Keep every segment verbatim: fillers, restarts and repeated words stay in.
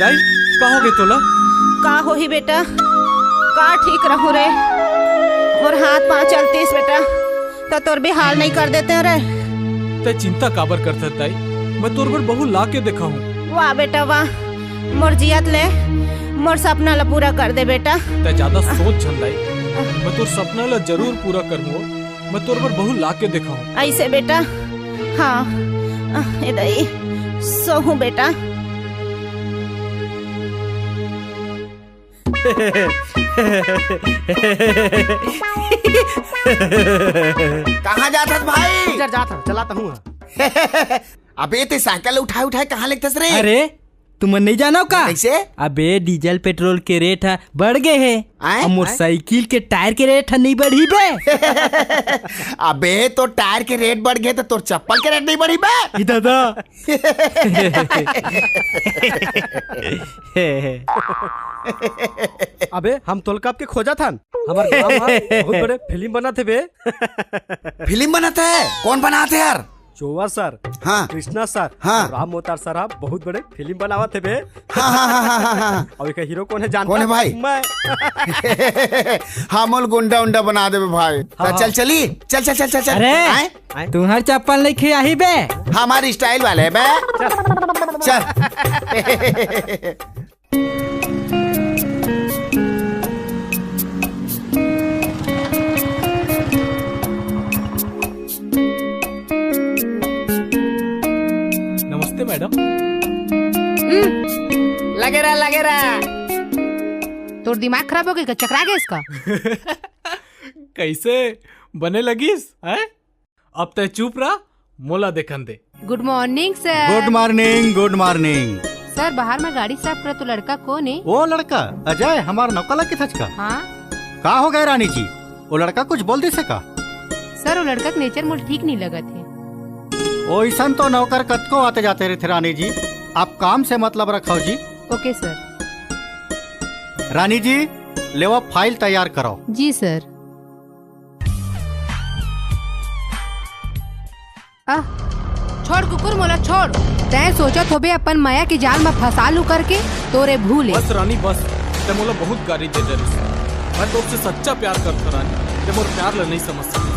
दाई, का हो गे तोला? का होही बेटा, का ठीक रहूं रे, मोर हाथ पांव चलतीस बेटा, त तोर भी हाल नहीं कर देते रे। तै चिंता काबर करथस दाई, मैं तोर बर बहू ला के देखाहूं। वाह बेटा वाह, मोर जियत ले मोर सपना ला पूरा कर दे बेटा। तै ज्यादा सोच झन दाई, मैं तोर सपना ला जरूर पूरा करहूं। मैं तोर बर बहू ला के देखाहूं। ऐसे बेटा, हाँ, ए दाई, सोहूं बेटा। कहाँ जात हस भाई? इधर जात हस, चलात हूँ। अबे ते साइकिल उठाए उठाए कहाँ लेगथस रे? अरे, तुमन नहीं जानव का? कैसे? अबे डीजल पेट्रोल के रेट ह बढ़ गे हे। आय? अउ मोर आय? साइकिल के टायर के रेट ह नहीं बढ़ी बे। अबे तो टायर के रेट बढ़ गे तो तोर चप्पल के रेट नहीं बढ़ी बे? ई दादा। अबे हम तोलका के खोजत हन। हमर गांव म बहुत बड़े फिल्म बनत हे बे। फिल्म बनत हे? कौन बनात हे यार? चोवा सर, हाँ। कृष्णा सर, हाँ। राम मोतार सर ह बहुत बड़े फिल्म बनावत हे बे। हाँ, हाँ, हाँ, हाँ, हाँ, हाँ। अउ एकर हीरो कौन हे जानत हस? कौन हे भाई? मैं। हमन गुंडा उंडा बना देबे भाई। हाँ, त चल हाँ। चली, चल, चल, चल, चल, चल। अरे, आय? तुंहर चप्पल नहीं खियाही बे। हमारी स्टाइल वाले बे। चल। चल। नमस्ते मैडम। हम्म, लगे रहा, लगे रहा। तोर दिमाग खराब हो गे का? चकरा गे हस का? कैसे बने लगिस, हैं? अब तै चुप रह, मोला देखन दे। गुड मॉर्निंग सर। गुड मॉर्निंग, गुड मॉर्निंग। सर, बाहर में गाड़ी साफ करत वो लड़का कोन हे? वो लड़का अजय, हमार नौकर ला कथस का? हाँ। का हो गे रानी जी, वो लड़का कुछ बोल दिस हे का? सर, वो लड़का के नेचर मोला ठीक नहीं लगत हे। ओइसन तो नौकर कतको आते जाते रहिथे रानी जी, आप काम से मतलब रखव जी। ओके सर। रानी जी, लेवा फाइल तैयार करव। जी सर। आह, छोड़ कुकुर, मोला छोड़। तैं सोचत होबे अपन मया के जाल म फंसा लूं करके, तोरे भूल हे। बस रानी बस, तैं मोला बहुत गारी दे डरिस। मैं तोर से सच्चा प्यार करथों रानी, तैं मोर प्यार ला नहीं समझ सके।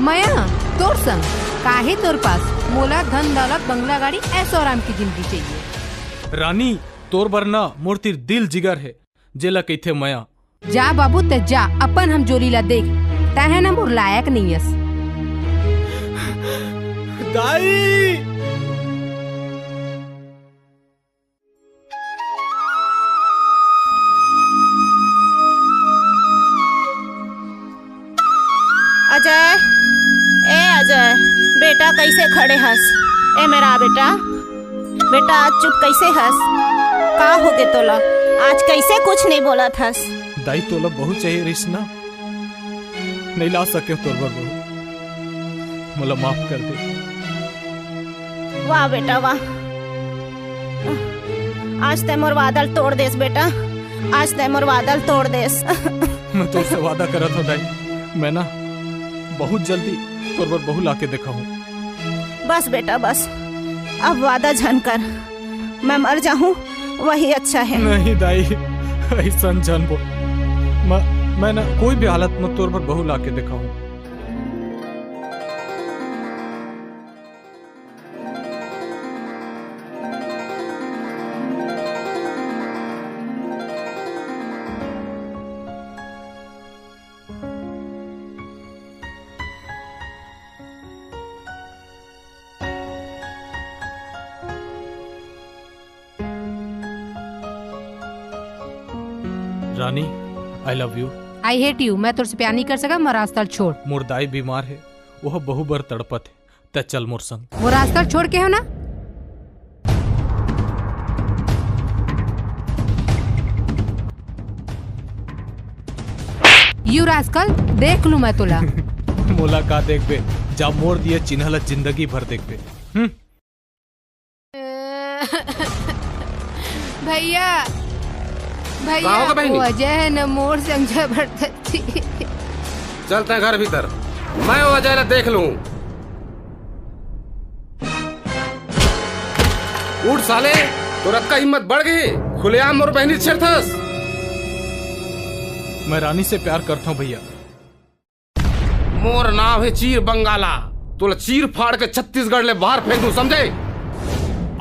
मया, तोर संग काहे तोर पास? मोला धन दौलत, बंगला गाड़ी, ऐशो आराम की जिंदगी चाहिए। रानी, तोर बर ना मोर तीर दिल जिगर हे, जेला कहिथे मया। जा बाबू, ते जा, अपन हम जोली ला देख, तैं हे ना मोर लायक नइयस। दाई! अजय, ए अजय, बेटा कैसे खड़े हस? ए मेरा बेटा, बेटा आज चुप कैसे हस? का हो गे तोला? आज कैसे कुछ नहीं बोलत हस? दाई तोला बहू चाहिए रहिस ना, नहीं ला सके तोर बर बहू, मोला माफ कर दे। वाह बेटा वाह, आज तैं मोर वादा ल तोड़ देस बेटा, आज तैं मोर वादा ल तोड़ देस। मैं तोर से वादा करत हूँ दाई, मैं ना बहुत जल्दी तोर बर बहू ला के देखाहूँ। बस बेटा बस, अब वादा झन कर, मैं मर जाहूँ वही अच्छा हे। नहीं दाई, अइसन झन बोल। मैं, मैं ना कोई भी हालत में तोर बर बहू ला के देखाहूँ। रानी, I love you। I hate you। मैं तोर से प्यार नहीं कर सकंव, मोर रास्ता ल छोड़। मोर दाई बीमार हे, वो बहू बर तड़पत हे। तैं चल मोर संग। मोर रास्ता ल छोड़ के हो ना। You rascal, देख लूं मैं तोला। मोला का देखबे, जा मोर दिए चिन्हा ला जिंदगी भर देखबे। हम्म। भैया, भैया, का होगे बहिनी? वो अजय हे ना, मोर संग जबरदस्ती। चल तैं घर भीतर, मैं वो अजय ला देख लूं। उठ साले, तोर अतका हिम्मत बढ़ गे, खुलेआम मोर बहिनी छेड़थस। मैं रानी से प्यार करता हूँ भैया। मोर नाव हे चीर बंगाला, तोला चीर फाड़ के छत्तीसगढ़ ले बाहर फेंक दूं, समझे?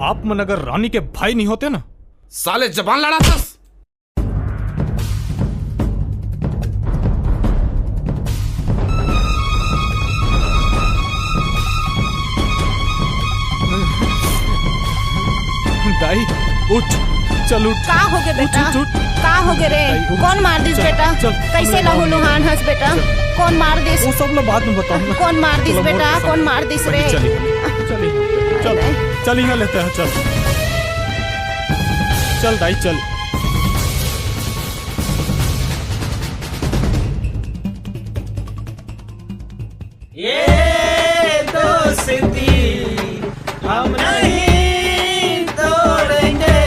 आप मन अगर रानी के भाई नहीं होते ना। साले जबान लड़ाथस। दाई, उठ, चल उठ। का होगे बेटा? उठ, उठ। का होगे रे? दाई, उठ। कौन मार दिस चल, बेटा? चल, कैसे लहू लुहान हस बेटा? चल। कौन मार दिस? वो सब ला बाद में बताऊंगा। कौन मार दिस बेटा? कौन मार दिस रे? चल, चल, चल, यहाँ लेते हैं, चल। चल दाई, चल। ये दोस्ती हम नहीं तोड़ेंगे,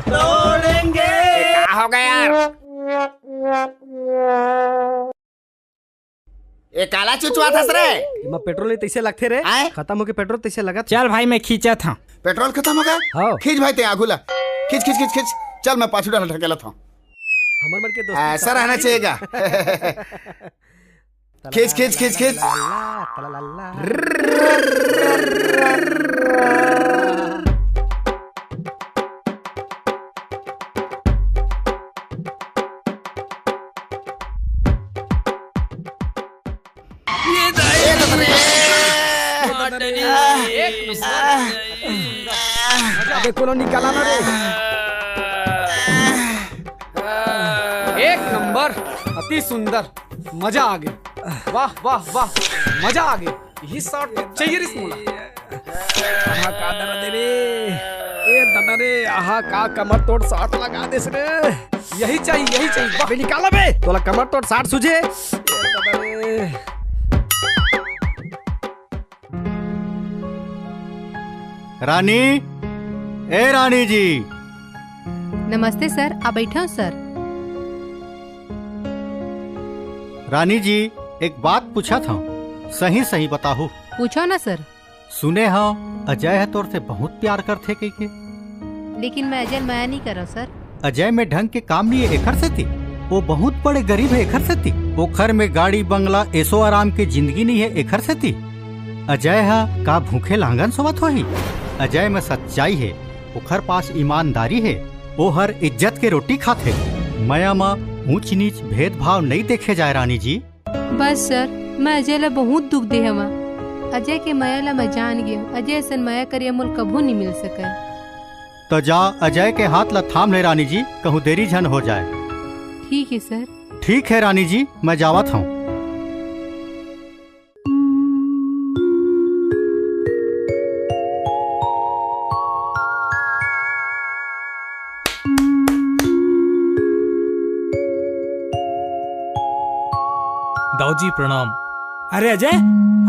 तोड़ेंगे। का हो गया यार? ए काला चुचवाथस रे? एमा पेट्रोल ही तइसे लगथे रे। आय? खतम होके पेट्रोल तइसे लगत। चल भाई, मैं खींचत हंव। पेट्रोल खतम होगे? हव। खींच भाई ते आगू ला। खींच, खींच, खींच, खींच। चल, मैं पाछू डाला ढकेलत हंव। हमर मन के दोस्ती ऐसा रहना चाहिएगा। खींच, खींच, खींच, खींच। अबे कोनो निकाला ना रे। एक नंबर, अति सुंदर, मजा आ गया। वाह, वाह, वाह, मजा आ गया। यही शॉट तो चाहिए रिस मोला। आहा, का दर्द हे रे। ए दादा रे, आहा, का कमर तोड़ शॉट लगा देस रे। यही चाहिए, यही चाहिए। वाह। अबे निकाला बे, तोला कमर तोड़ शॉट सूझे। ए दादा रे। रानी, ए रानी जी। नमस्ते सर, आ बइठव सर। रानी जी, एक बात पूछत हंव, सही सही बताहू। पूछव ना सर। सुने हंव, अजय ह तोर से बहुत प्यार करथे कहिके। लेकिन मैं अजय ल मया नइ करंव सर। अजय में ढंग के काम नइ हे एखर सेती, वो बहुत बड़े गरीब हे एखर सेती, ओखर में गाड़ी बंगला ऐसो आराम के जिंदगी नइ हे एखर सेती। अजय ह का भूखे लांगन सोवत होही? अजय में सच्चाई हे, ओखर पास ईमानदारी हे, वो हर इज्जत के रोटी खाथे, मया म ऊंच नीच भेदभाव नइ देखे जाय रानी जी। बस सर, मैं अजय ला बहुत दुख दे हवं। अजय के मया ला मैं जान गेंव। अजय असन मया करिया मोला कभू नइ मिल सकय। त जा, अजय के हाथ ला थाम ले रानी जी, कहूँ देरी झन हो जाय। ठीक हे सर। ठीक हे रानी जी, मैं जावत हंव। दाऊ जी, प्रणाम। अरे अजय,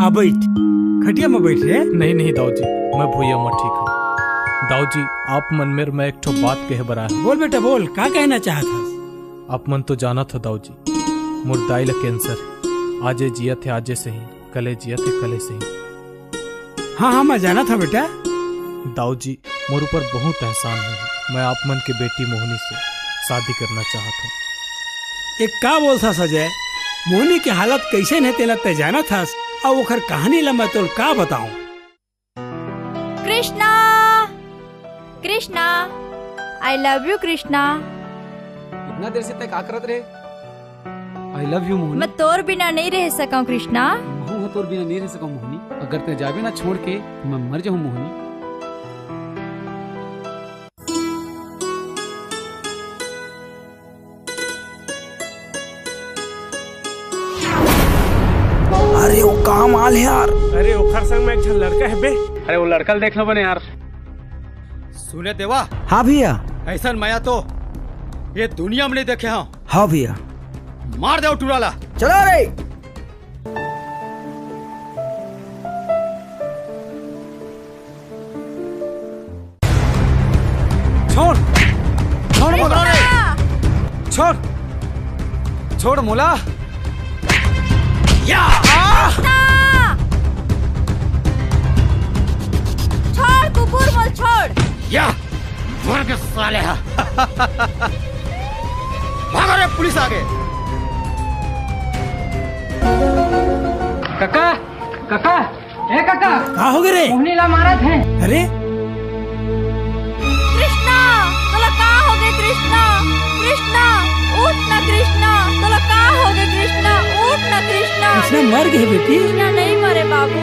आ बइठ। खटिया म बइठ रे। नहीं, नहीं दाऊ जी, मैं भुइयां म ठीक हंव। दाऊ जी, आप मन मेर मैं एक ठो बात कहे बर आय हंव। बोल बेटा, बोल, का कहना चाहत हस? आप मन तो जानत हो दाऊ जी, मोर दाई ल कैंसर हे। आजे जियत हे, आजे सही, कले जियत हे, कले सही। हाँ, हाँ, मैं जानत हंव बेटा। दाऊ जी, मोर ऊपर बहुत एहसान हे। मैं आप मन के बेटी मोहनी से शादी करना चाहत हंव। ए का बोलथस अजय? मोहनी के हालत कइसन हे तेला तैं जानत हस? अउ ओखर कहानी ला मैं तोला का बतावंव? Krishna, Krishna, I love you Krishna. इतना देर से तैं का करत रहे? I love you मोहनी। मैं तोर बिना नइ रह सकंव कृष्णा। महूं ह तोर बिना नइ रह सकंव मोहनी। अगर तैं जाबे ना छोड़ के, मैं मर जाहूं मोहनी। अरे, वो का माल हे यार? अरे, ओखर संग में एक झन लड़का हे बे। अरे, वो लड़का ल देख लो बने यार। सुने देवा। हाँ भैया। अइसन मया तो ये दुनिया में नइ देखे हंव। हाँ भैया। मार दे वो टूरा ला। चला रे। छोड़, छोड़ मोला रे। छोड़, छोड़ मोला। या! छोड़ कुकुर, मोला छोड़। या! मर गे साले हा। भागो रे, पुलिस आ गे। कका, कका, ए कका। का हो गे रे? मोहनी ला मारत हे। अरे, कृष्णा, तोला का हो गे कृष्णा? कृष्णा, उठ ना कृष्णा, तोला का हो गे कृष्णा? उठ ना कृष्णा। कृष्णा मर गे बेटी। कृष्णा नहीं मरे बाबू।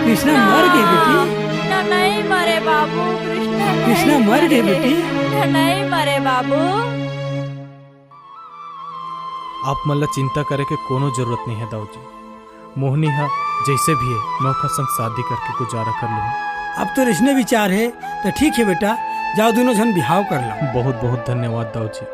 कृष्णा मर गे बेटी। कृष्णा नहीं मरे बाबू। कृष्णा नहीं कृष्णा मर गे मरे। बेटी। कृष्णा नहीं मरे बाबू। आप मन ला चिंता करे के कोनो जरूरत नहीं है दाऊ जी। मोहनी ह जैसे भी है, मैं ओकर संग शादी करके गुजारा कर लूँ। अब तो अइसने विचार है, तो ठीक है बेटा, जाओ दोनों झन बिहाव कर लो। बहुत बहुत धन्यवाद दाऊ जी।